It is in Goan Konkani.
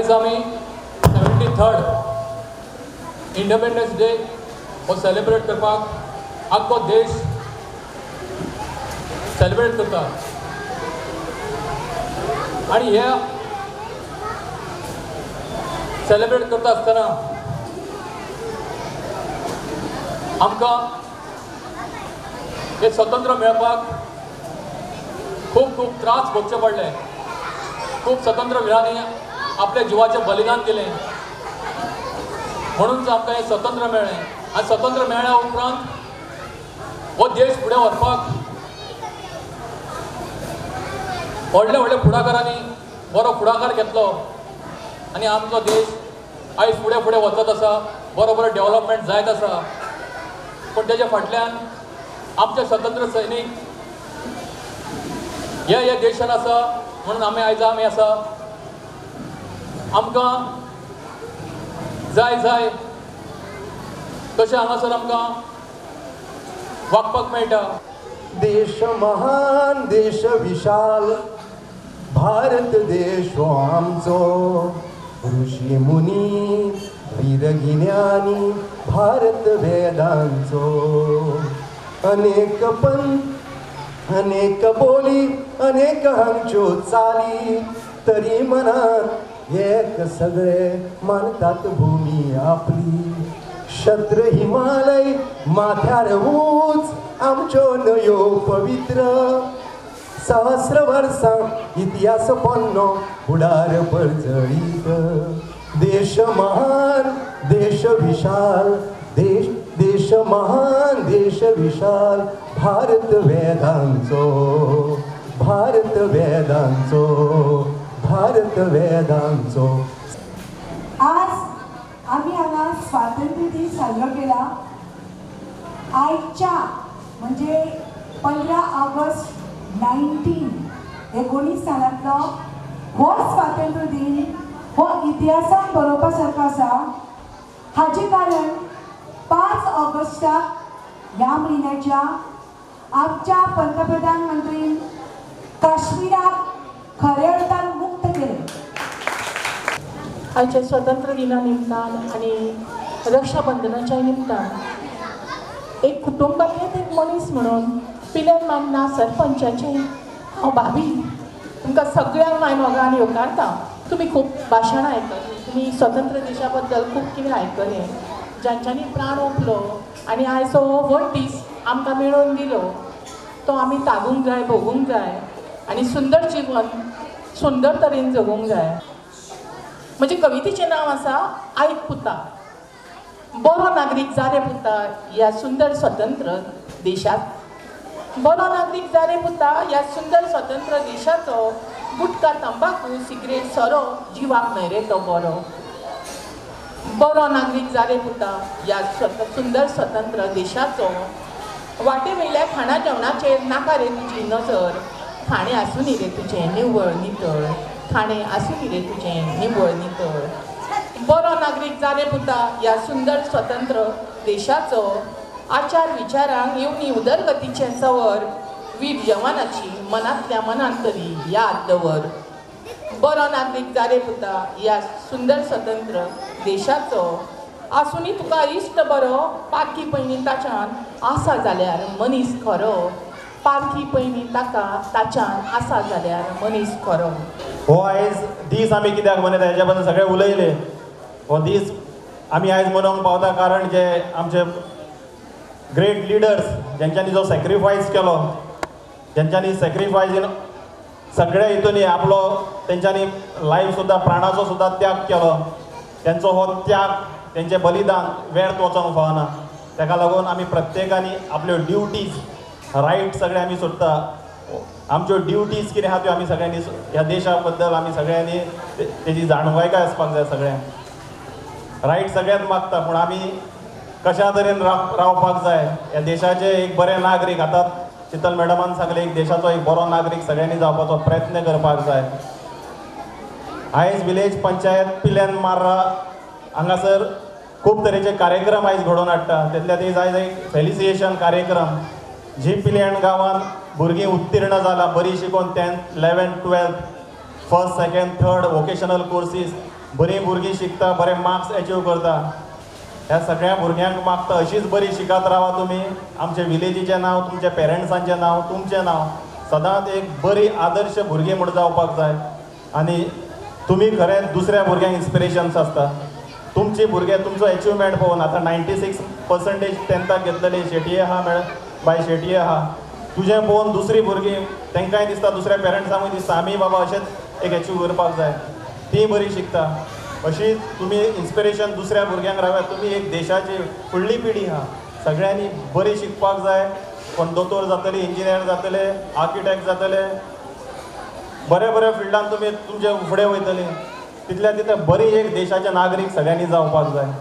आयज आमी 73rd independence day हो सेलिब्रेट करपाक आख्खो देश सेलिब्रेट करता आनी हे सेलिब्रेट करता आसतना आमकां हे स्वतंत्र मेळपाक खूब खूब त्रास भोगचे पडले। खूब स्वतंत्र विरांनी आपल्या जिवाचें बलिदान दिलें म्हणून आमकां हें स्वतंत्र मेळ्ळें आनी स्वतंत्र मेळ्ळ्या उपरांत हो देश फुडें व्हरपाक व्हडले व्हडले फुडाकारांनी बरो फुडाकार घेतलो आनी आमचो देश आयज फुडें फुडें वचत आसा, बरो बरो डेवलपमेंट जायत आसा। पूण तेज्या फाटल्यान आमचे स्वतंत्र सैनीक हे ह्या देशान आसा म्हणून आमी आयज आमी आसा। आमकां जाय जाय तशें हांगासर आमकां वागपाक मेळटा। देश महान देश विशाल भारत देश हो आमचो, ऋषी मुनी वीर गिन्यानी भारत वेदांचो। अनेक पंथ अनेक बोली अनेक हांगच्यो चाली, तरी मनात एक सगळे मानतात भूमी आपली। क्षत्र हिमालय माथ्यार ऊंच आमच्यो न्हंयो पवित्र, सहस्र वर्सां इतिहास पोन्नो फुडार परजळीत। देश महान देश विशाल देश देश महान देश विशाल भारत वेदांचो, भारत वेदांचो, भारत वेदांचो। आज आमी हांगा स्वातंत्र्य दीस साजरो केला। आयच्या म्हणजे 15 ऑगस्ट 1919 सालांतलो हो स्वातंत्र्य दिन हो इतिहासान बरोवपा सारको आसा। हाचें कारण 5 ऑगस्टाक ह्या म्हयन्याच्या आमच्या पंतप्रधान मंत्रीन काश्मीराक खऱ्या अर्थान मुक्त केलें। आयच्या स्वतंत्र दिना निमतान आनी रक्षाबंधनाच्या निमतान एक कुटुंबांतलें एक मनीस म्हणून पिल्यान मान्ना सरपंचाचें हांव भाभी तुमकां सगळ्यांक माय मोगान येवकारता। तुमी खूब भाशणां आयकलीं, तुमी स्वतंत्र देशा बद्दल खूब कितें आयकलें, ज्यांच्यांनी प्राण ओंपलो आनी आयज हो व्हड दीस आमकां मेळोवन दिलो तो आमी तागूंक जाय, भोगूंक जाय आनी सुंदर जिवन सुंदर तरेन जगूंक जाय। म्हजे कवितेचें नांव आसा आयक पुता। बरो नागरीक जा रे पुता ह्या सुंदर स्वतंत्र देशात, बरो नागरीक जा रे पुता ह्या सुंदर स्वतंत्र देशाचो, गुटखा तंबाकू सिगरेट सोरो जिवाक न्हय रे तो बरो। बरो नागरीक जा रे पुता ह्या सुंदर स्वतंत्र देशाचो, वाटे वयल्या खाणा जेवणाचेर नाका रे तुजी नजर, खाणें आसूनी रे तुजें निवळ नितळ, खाणें आसूनी रे तुजें निवळ नितळ। बरो नागरीक जा रे पुता ह्या सुंदर स्वतंत्र देशाचो, आचार विचारांक येवनी उदरगतीचें चवर, वीर जवानाची मनांतल्या मनांत तरी याद दवर। बरो नागरीक जा रे पुता ह्या सुंदर स्वतंत्र देशाचो, आसूनी तुका इश्ट बरो पारखी पयलीं ताच्यान आसा जाल्यार मनीस खरो, पारखी पयलीं ताका ताच्यान आसा जाल्यार मनीस खरो। हो आयज दीस आमी कित्याक मनयता हेच्या बद्दल सगळे उलयले। हो दीस आमी आयज मनोवंक पावता कारण जे आमचे ग्रेट लिडर्स ज्यांच्यांनी जो सॅक्रिफायस केलो, ज्यांच्यांनी सॅक्रिफायस इन सगळ्या हितून आपलो तेंच्यांनी लायफ सुद्दां प्राणाचो सुद्दां त्याग केलो, तेंचो हो त्याग तेंचें बलिदान व्यर्थ वचोंक फावना। तेका लागून आमी प्रत्येकानी आपल्यो ड्युटीज रायट सगळे आमी सोडटा, आमच्यो ड्युटीज कितें आहा त्यो आमी सगळ्यांनी ह्या देशा बद्दल आमी सगळ्यांनी तेजी जाणवायकाय आसपाक जाय। सगळ्यांक रायट सगळ्यांत मागता पूण आमी कशा तरेन रावपाक जाय ह्या देशाचे एक बरे नागरीक। आतां शीतल मॅडमान सांगलें एक देशाचो एक बरो नागरीक सगळ्यांनी जावपाचो प्रयत्न करपाक जाय। आयज विलेज पंचायत पिल्यान मार्रा हांगासर खूब तरेचे कार्यक्रम आयज घडोवन हाडटा, तेतल्या दीस आयज एक फेलिसिएशन कार्यक्रम जी पिल्यान गांवांत भुरगीं उत्तीर्ण जाला बरी शिकोवन 10th 11th 12th first second third vocational courses बरीं भुरगीं शिकता, बरे मार्क्स एचीव करता. ह्या सगळ्या भुरग्यांक मागता अशीच बरी शिकत रावा तुमी. आमचे विलेजीचें नांव, तुमच्या पेरंट्सांचें नांव, तुमचें नांव सदांच एक बरी आदर्श भुरगीं म्हूण जावपाक जाय. आनी तुमी खरें दुसऱ्या भुरग्यांक इन्स्पिरेशन्स आसता. तुमची भुरगे तुमचो एचिवमेंट पळोवन आतां 96% तेन्थाक घेतलेली शेटये आहा, मेळ बाय शेटये आहा, तुजें पळोवन दुसरी भुरगीं तांकांय दिसता, दुसऱ्या पेरंट्सांकूय दिसता आमी बाबा अशेंच एक एचीव करपाक जाय, तीं बरीं शिकता. अशी तुमी इन्स्पिरेशन दुसऱ्या भुरग्यांक रावयात. तुमी एक देशाची फुडली पिढी आहा, सगळ्यांनी बरी शिकपाक जाय. कोण दोतोर जातले, इंजिनियर जातले, आर्किटेक्ट जातले, बऱ्या बऱ्या फिल्डान तुमी तुमचे फुडें वयतले. तितल्या तितले बरी एक देशाचे नागरीक सगळ्यांनी जावपाक जाय.